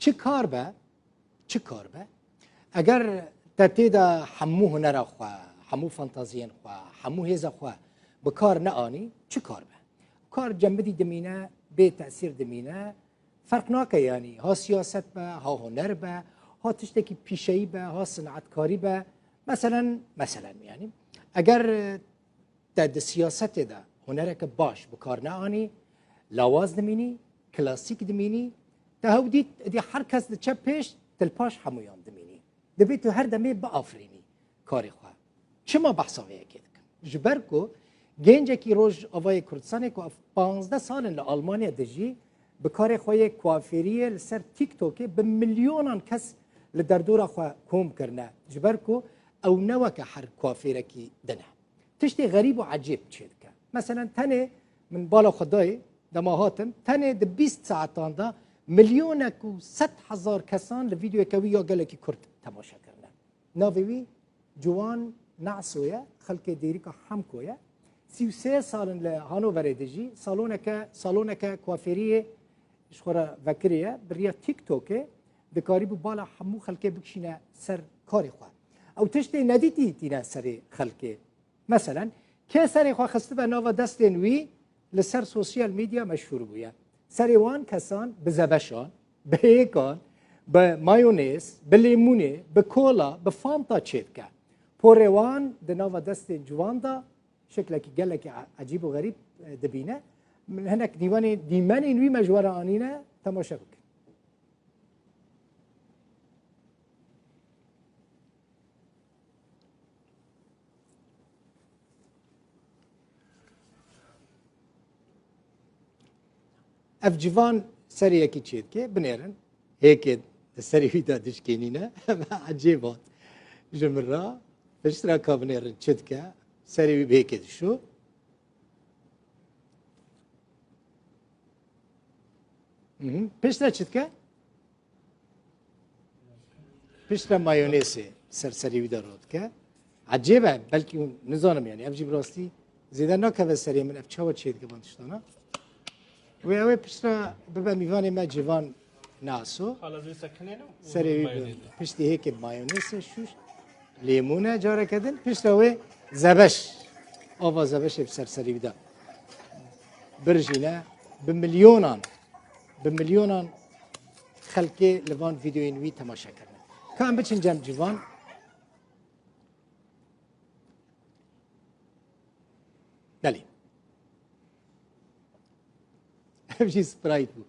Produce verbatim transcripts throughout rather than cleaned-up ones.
Çi kar be, çi kar be, eger te tê de hemû hunera xwe, hemû fantaziyên xwe, hemû hêza xwe bi kar neanî, çi kar be? Kar cembidî dimîne, bê tesîr dimîne, ferq nake yanî, ha siyaset be, ha huner be, ha tiştekî pîşeyî be, ha sinetkarî be. Meselen, meselen yanî, eger te di siyasetê de hunereke baş bi kar neanî, lawaz dimînî, klasîk dimînî, te hew dît, êdî her kes diçe pêş, tu li paş hemûyan dimînî. Divê tu her demê biafirînî karê xwe. Çima behsa vê yekê dikim? Ji ber ku gencekî Rojavayê Kurdistanê ku ev panzdeh sal in li Almanya dijî, bi karê xwe yê kuafêriyê li ser TikTokê bi milyonan kes li derdora xwe kom kirine. Ji ber ku ew ne weke her kuafêrekî din e. Tiştê xerîb û ecêb çêdike. Meselen, tenê min bala xwe dayê, dema hatim, tenê di bîst saetan de milyonek û sed hezar kesan li vîdeoyeke wî ya gelekî kurt temaşe kirine. Navê wî Ciwan Naso ye, xelkê Dêrika Hemko ye. Sî û sê sal in li Hanoverê dijî, saloneke, saloneke kuafêriyê ji xwe re vekirî ye, bi riya TikTokê dikarîbû bala hemû xelkê bikişîne ser karê xwe. Ew tiştê nedîtî tîne serê xelkê. Meselen, kê serê xwe xistibe nava destên wî, li ser sosyal medya meşhûr bûye. Serê wan kesan bi zebeşan, bi hêkan, bi mayonêz, bi lêmûnê, bi kola, bi fanta çêdike. Porê wan di nava destên ciwan de şeklekî gelekî e-, ecîb û xerîb, e, dibîne. Min hinek dîwanê, dîmenên wî me ji we re anîne, temaşe bikin. Ev civan serê yekî çêdike, binêrin. Hêkê di serê wî de dişkênîne. Ecêb hat ji min re. Piştre ka binêrin çi dike. Serê wî bi hêkê dişo. Mhm. Piştre çi dike? Piştre mayonêsê ser serê wî de rodike. Ecêb e, belkî hûn nizanim, yanî ev jî bi rastî zêde nakeve serê min, ev çawa çêdike van tiştana. Wê ew ê piştre bibe mîvanê me Civan Naso. Serê wî bi piştî hêkê bi mayonêsê şûş. Lêmûne careke din, piştre wê zebeş. Ava zebeşê bi ser serê wî de birjîne. Bi milyonan, bi milyonan xelkê li van vîdeoyên wî temaşe kirine. Ka em biçin cem civan. Belê. Ev jî Sprite bû.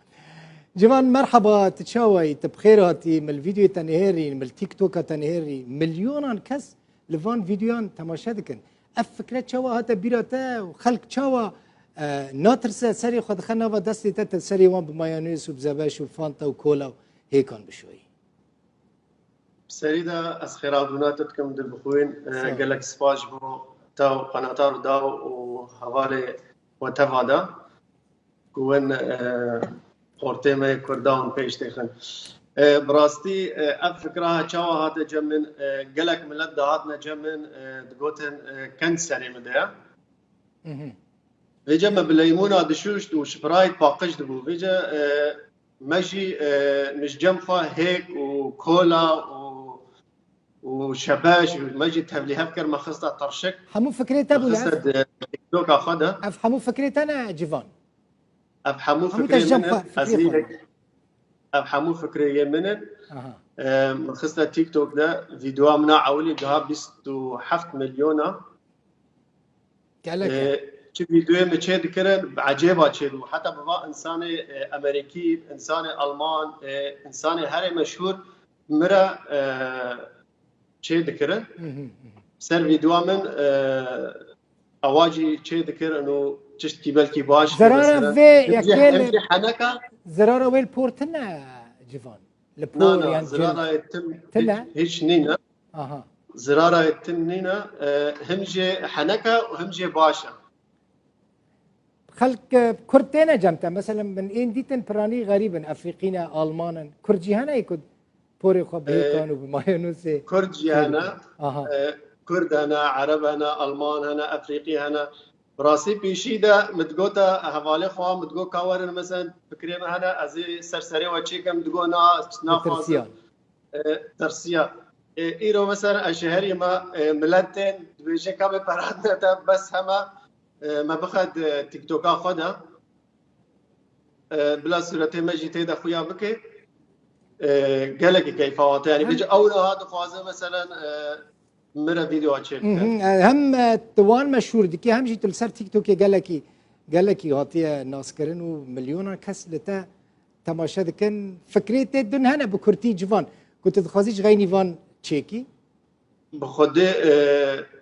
Civan, merheba, tu çawa yî? Tu bi xêr hatî, min li vîdeoyê te nihêrî, min li TikToka te nihêrî. Milyonan kes li van vîdeoyan temaşe dikin. Ev fikre çawa hate bîra te û xelk çawa, e, natirse serê xwe dixe nava destê te, te serê wan bi mayonêz û bi zebeş û Fanta û kola û hêkan bişoyî? Bi serî de ez xêrabûna te dikim, tu bi xwîn, e, Sağ ol. Gelek spas ji bo te û qenata Rûdaw û hevalê we teva de ku win, e, xortê me yê Kurda hûn pêş têxin. E, bi rastî, e, ev fikra çawa hate cem min, e, gelek milet dihatine cem min, e, digotin, e, kend serê min de ye. Mhm. Vêce me bi leymûna dişûşt û Sprite paqij dibû. Vêce, e, me jî, e, min ji cem xwe hêk û kola û, û şebeş û me jî tevlîhev kir, me xiste tirşik. Hemû fikrê te bû, ne? Xiste di TikToka xwe de. Ev hemû fikrê te ne, Civan? Ev hemû Hemû te fikrê ji cem min xwe, in. Ez fikrê xwe hînek, ev hemû fikrê yê min in. Aha. E, min xiste TikTok de, vîdeoya min a ewilî giha bîst û heft milyon a. Gelek e. E, çi vîdeoyê min çê dikirin, bi ecêba çê dibû. Heta bi va insanê, e, Amerîkî, insanê Alman, e, insanê herê meşhûr min re, e, çê dikirin. Mhm, mhm. Ser vîdeoya min, e, ewa jî çê dikirin û tiştkî belkî baş bû, Zerara mesela. Vê Em jî, yekê em li jî heneka Zerara wê li por tine, Civan. Li Na, por na, yan cil zirarayê tim tine? Hiç, hiç nîne. Aha. Zirarayê tim nîne. E, him jê heneka û him jê baş e. Xelk, e, Kurd têne cem te. Mesela min ên dîtin piranî xerîb in, Efrîqî ne, Alman in. Kurd jî hene ku porê xwe bi E, hêkan û bi mayonûsê Kurd jî hene. Aha. E, Kurd hene, Ereb hene, Alman hene, Efrîqî hene. Rastî pêşî de min digota hevalê xwe, min digot ka werin, mesela fikrê min hene, ez ê ser serê we çêkim, digot na, naxwazim. Tirsiyan. E, tirsiya. E, îro mesela ez ji herî me, e, milet tên, dibêjin ka me perat nete, bes hema, e, me bixe di TikToka xwe de. E, bila sûretê me jî tê de xuya bike. E, gelekî keyfa hate. Yani, bêje ew niha dixwaze, meselen, e, min re vîdeo çêbike. Mhm. E, hem, e, tu wan meşhûr dikî, hem jî tu li ser TikTokê gelekî, gelekî hatiye naskirin û milyonan kes li te temaşe dikin. Fikrê tê din hene bi kurtî civan, ku tu dixwazî ji xeynî van çêkî? Bi xwedê, e,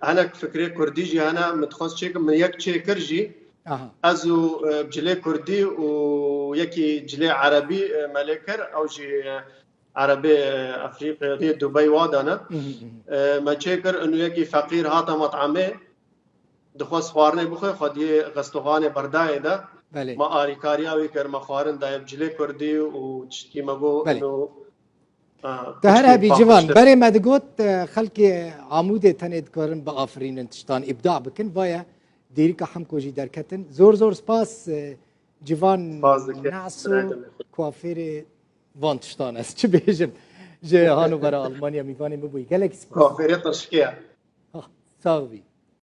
hinek fikrê kurdî jî hene, min dixwest çêkim, min yek çêkir jî. Aha. Ez û, e, cilê kurdî û yekî cilê erebî, e, me lê kir, ew jî, e, erebê, e, Efrîqê, Dubey wa de ne. Mhm, mhm. E, me çêkir, û yekî feqîr hate met'emê, dixwest xwarinê bixwe, xwediyê restoranê berdayê de. Belê. Me arîkariya wî kir, me xwarin daye bi cilê kurdî û tiştkî me got, Belê. û, a, Te her tiştê hebî paqij Civan, kir. Berê me digot, e, xelkê Amûdê tenê dikarin biafirînin, tiştan îbda bikin, vaye dêrîka Hemko jî derketin. Zor zor spas, e, Civan Spas dikim, Naso, birayê me. Kuafêrê van tiştan ez çi bêjim. Ji hanobera Almanya mîvanê min bûyî. Gelek spas. Kuafêrê tirşikê ye. Ah, sax bî.